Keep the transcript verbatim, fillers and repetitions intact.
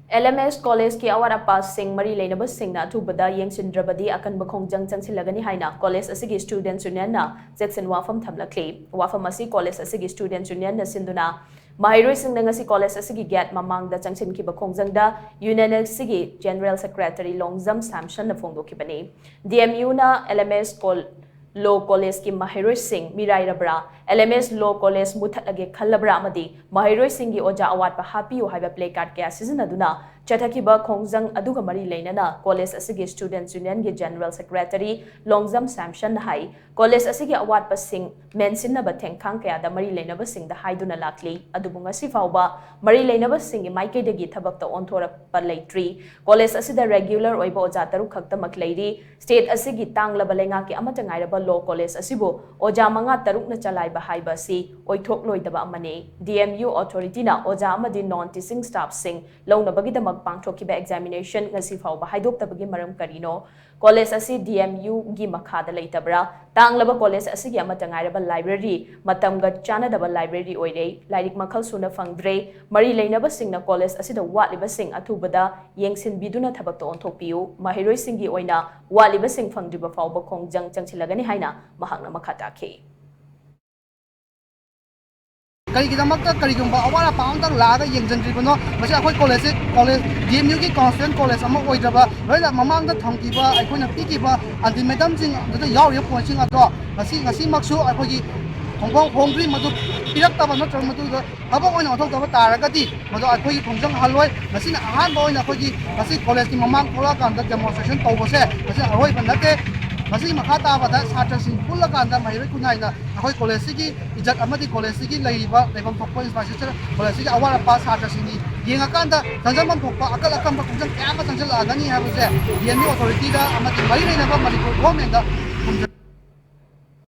LMS College ꯀꯤ ꯑꯋꯥꯠ ꯑꯄꯥꯁꯤꯡ ꯃꯔꯤ ꯂꯩꯅꯕꯁꯤꯡꯅ ꯑꯊꯨꯕꯗ ꯌꯦꯡꯁꯤꯟꯗ꯭ꯔꯕꯗꯤ ꯑꯀꯟꯕ ꯈꯣꯡꯖꯪ ꯆꯪꯁꯤꯜꯂꯒꯅꯤ ꯍꯥꯏꯅ College ꯑꯁꯤꯒꯤ Students Union ꯅ ꯆꯦꯛꯁꯤꯟ ꯋꯥꯐꯝ ꯊꯝꯂꯛꯂꯤ꯫ ꯋꯥꯐꯝ ꯑꯁꯤ College ꯑꯁꯤꯒꯤ Students Union ꯅ ꯁꯤꯟꯗꯨꯅ ꯃꯍꯩꯔꯣꯏꯁꯤꯡꯅ ꯉꯁꯤ College ꯑꯁꯤꯒꯤ gate ꯃꯃꯥꯡꯗ ꯆꯪꯁꯤꯟꯈꯤꯕ ꯈꯣꯡꯖꯪꯗ Union ꯑꯁꯤꯒꯤ General Secretary ꯂꯣꯡꯖꯝ ꯁꯥꯝꯁꯟꯅ ꯐꯣꯡꯗꯣꯛꯈꯤꯕꯅꯤ꯫ DMU ꯅ LMS Col-, Law College ꯀꯤ ꯃꯍꯩꯔꯣꯏꯁꯤꯡ ꯃꯤꯔꯥꯏꯔꯕ꯭ꯔꯥ, LMS Law College ꯃꯨꯊꯠꯂꯒꯦ ꯈꯜꯂꯕ꯭ꯔꯥ ꯑꯃꯗꯤ ꯃꯍꯩꯔꯣꯏꯁꯤꯡꯒꯤ ꯑꯣꯖꯥ ꯑꯋꯥꯠꯄ ꯍꯥꯞꯄꯤꯌꯨ ꯍꯥꯏꯕ placard ꯀꯌꯥ ꯁꯤꯖꯤꯟꯅꯗꯨꯅ ꯆꯠꯊꯈꯤꯕ ꯈꯣꯡꯖꯪ ꯑꯗꯨꯒ ꯃꯔꯤ ꯂꯩꯅꯅ College ꯑꯁꯤꯒꯤ Students Union ꯒꯤ General Secretary ꯂꯣꯡꯖꯝ ꯁꯥꯝꯁꯟꯅ ꯍꯥꯏ, College ꯑꯁꯤꯒꯤ ꯑꯋꯥꯠꯄꯁꯤꯡ ꯃꯦꯟꯁꯤꯟꯅꯕ ꯊꯦꯡꯈꯥꯡ ꯀꯌꯥꯗ ꯃꯔꯤ ꯂꯩꯅꯕꯁꯤꯡꯗ ꯍꯥꯏꯗꯨꯅ ꯂꯥꯛꯂꯤ, ꯑꯗꯨꯕꯨ ꯉꯁꯤ ꯐꯥꯎꯕ ꯃꯔꯤ ꯂꯩꯅꯕꯁꯤꯡꯒꯤ ꯃꯥꯏꯀꯩꯗꯒꯤ ꯊꯕꯛꯇ ꯑꯣꯟꯊꯣꯔꯛꯄ ꯂꯩꯇ꯭ꯔꯤ꯫ College ꯑꯁꯤꯗ regular ꯑꯣꯏꯕ ꯑꯣꯖꯥ ꯇꯔꯨꯛ ꯈꯛꯇꯃꯛ ꯂꯩꯔꯤ꯫ State ꯑꯁꯤꯒꯤ ꯇꯥꯡꯂꯕ ꯂꯩꯉꯥꯛꯀꯤ ꯑꯃꯠꯇ ꯉꯥꯏꯔꯕ Law College ꯑꯁꯤꯕꯨ ꯑꯣꯖꯥ ꯃꯉꯥ ꯇꯔꯨꯛꯅ ꯆꯂꯥꯏꯕ ꯍꯥꯏꯕ ꯑꯁꯤ ꯑꯣꯏꯊꯣꯛꯂꯣꯏꯗꯕ ꯑꯃꯅꯤ꯫ DMU authority ꯅ ꯑꯣꯖꯥ ꯑꯃꯗꯤ non teaching staff ꯁꯤꯡ ꯂꯧꯅꯕꯒꯤꯗꯃꯛ ꯄꯥꯡꯊꯣꯛꯈꯤꯕ examination ꯉꯁꯤ ꯐꯥꯎꯕ ꯍꯥꯏꯗꯣꯛꯇꯕꯒꯤ ꯃꯔꯝ ꯀꯔꯤꯅꯣ? College ꯑꯁꯤ DMU ꯒꯤ ꯃꯈꯥꯗ ꯂꯩꯇꯕ꯭ꯔꯥ? ꯇꯥꯡꯂꯕ college ꯑꯁꯤꯒꯤ ꯑꯃꯠꯇ ꯉꯥꯏꯔꯕ library, ꯃꯇꯝꯒ ꯆꯥꯟꯅꯗꯕ library ꯑꯣꯏꯔꯦ, ꯂꯥꯏꯔꯤꯛ ꯃꯈꯜ ꯁꯨꯅ ꯐꯪꯗ꯭ꯔꯦ꯫ ꯃꯔꯤ ꯂꯩꯅꯕꯁꯤꯡꯅ college ꯑꯁꯤꯗ ꯋꯥꯠꯂꯤꯕꯁꯤꯡ ꯑꯊꯨꯕꯗ ꯌꯦꯡꯁꯤꯟꯕꯤꯗꯨꯅ ꯊꯕꯛꯇ ꯑꯣꯟꯊꯣꯛꯄꯤꯌꯨ꯫ ꯃꯍꯩꯔꯣꯏꯁꯤꯡꯒꯤ ꯑꯣꯏꯅ ꯋꯥꯠꯂꯤꯕꯁꯤꯡ ꯐꯪꯗ꯭ꯔꯤꯕ ꯐꯥꯎꯕ ꯈꯣꯡꯖꯪ ꯆꯪꯁꯤꯜꯂꯒꯅꯤ ꯍꯥꯏꯅ ꯃꯍꯥꯛꯅ ꯃꯈꯥ ꯇꯥꯈꯤ꯫ ꯀꯔꯤꯒꯤꯗꯃꯛꯇ ꯀꯔꯤꯒꯨꯝꯕ ꯑꯋꯥꯠ ꯑꯄꯥ ꯑꯃꯇꯪ ꯂꯥꯛꯑꯒ ꯌꯦꯡꯁꯤꯟꯗ꯭ꯔꯤꯕꯅꯣ? ꯃꯁꯤ ꯑꯩꯈꯣꯏ college ꯁꯦ, college, DMU ꯒꯤ constituent college ꯑꯃ ꯑꯣꯏꯗ꯭ꯔꯕ, ꯂꯣꯏꯅ ꯃꯃꯥꯡꯗ ꯊꯝꯈꯤꯕ, ꯑꯩꯈꯣꯏꯅ ꯄꯤꯈꯤꯕ ultimatum ꯁꯤꯡ ꯑꯗꯨꯗ ꯌꯥꯎꯔꯤꯕ point ꯁꯤꯡ ꯑꯗꯣ ꯉꯁꯤ, ꯉꯁꯤꯃꯛꯁꯨ ꯑꯩꯈꯣꯏꯒꯤ ꯈꯣꯡꯐꯝ ꯍꯣꯡꯗ꯭ꯔꯤ꯫ ꯃꯗꯨ ꯄꯤꯔꯛꯇꯕ ꯅꯠꯇ꯭ꯔꯒ ꯃꯗꯨꯗ ꯊꯕꯛ ꯑꯣꯏꯅ ꯑꯣꯟꯊꯣꯛꯇꯕ ꯇꯥꯔꯒꯗꯤ ꯃꯗꯨ ꯑꯩꯈꯣꯏꯒꯤ ꯈꯣꯡꯖꯪ ꯍꯜꯂꯣꯏ꯫ ꯃꯁꯤꯅ ꯑꯍꯥꯟꯕ ꯑꯣꯏꯅ ꯑꯩꯈꯣꯏꯒꯤ ꯉꯁꯤ college ꯀꯤ ꯃꯃꯥꯡ ꯊꯣꯛꯂꯛꯑꯀꯥꯟꯗ demonstration ꯇꯧꯕꯁꯦ ꯃꯁꯤ ꯑꯔꯣꯏꯕ ꯅꯠꯇꯦ꯫ ꯃꯁꯤꯒꯤ ꯃꯈꯥ ꯇꯥꯕꯗ ꯁꯥꯇ꯭ꯔꯁꯤꯡ ꯄꯨꯜꯂꯀꯥꯟꯗ ꯃꯍꯩꯔꯣꯏ ꯈꯨꯟꯅꯥꯏꯅ ꯑꯩꯈꯣꯏ college ꯁꯤꯒꯤ ꯏꯖꯠ ꯑꯃꯗꯤ college ꯁꯤꯒꯤ ꯂꯩꯔꯤꯕ ꯂꯩꯐꯝ ꯊꯣꯛꯄ infrastructure, college ꯁꯤꯒꯤ ꯑꯋꯥꯠ ꯑꯄꯥ ꯁꯥꯇ꯭ꯔꯁꯤꯡꯒꯤ ꯌꯦꯡꯉꯀꯥꯟꯗ ꯆꯪꯖꯐꯝ ꯊꯣꯛꯄ ꯑꯀꯜ ꯑꯀꯝꯕ ꯈꯣꯡꯖꯪ ꯀꯌꯥ ꯑꯃ ꯆꯪꯁꯤꯜꯂꯛꯑꯒꯅꯤ ꯍꯥꯏꯕꯁꯦ DMU authority ꯗ ꯑꯃꯗꯤ ꯃꯔꯤ ꯂꯩꯅꯕ ꯃꯅꯤꯄꯨꯔ government ꯇ ꯈꯨꯝꯖ-